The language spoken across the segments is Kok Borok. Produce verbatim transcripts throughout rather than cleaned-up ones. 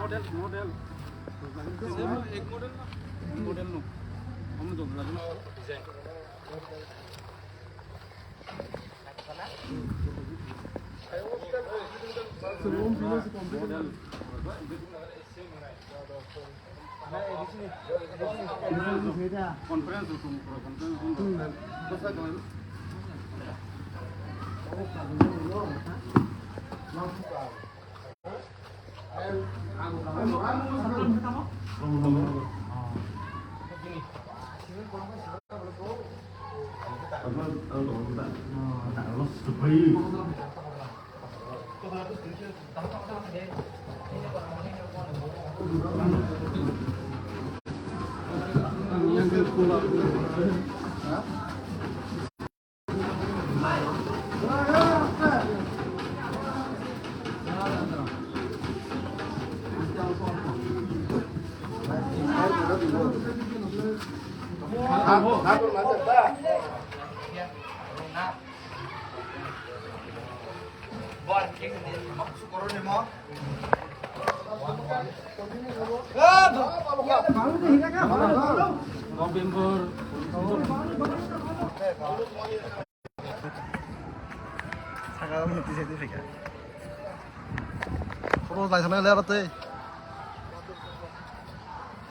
Model, model. Model no. Model no. Design. November. Saka mati sedi fika. Photo nai thangna le aro tei.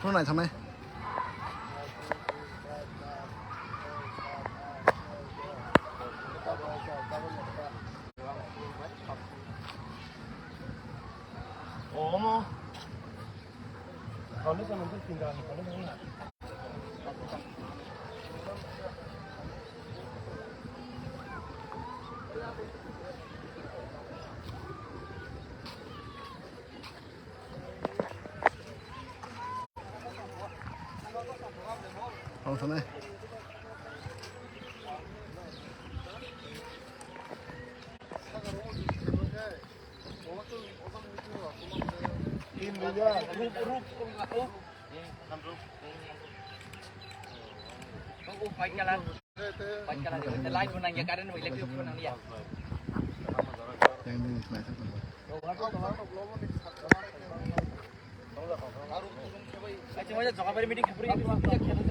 Photo nai thangna. Omo. Tong sana. White color. White color. Light bo nangya, current bo electric bo nangya. Yang ini, nah, itu. Acha, moi jokabari meeting khapri, khapri, khapri, khapri.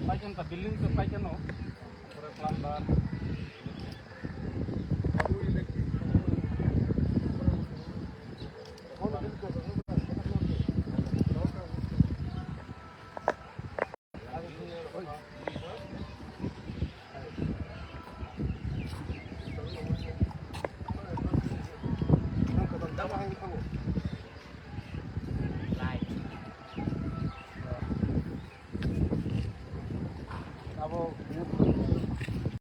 Paikhan ta building se paikhan no. Pura plumber.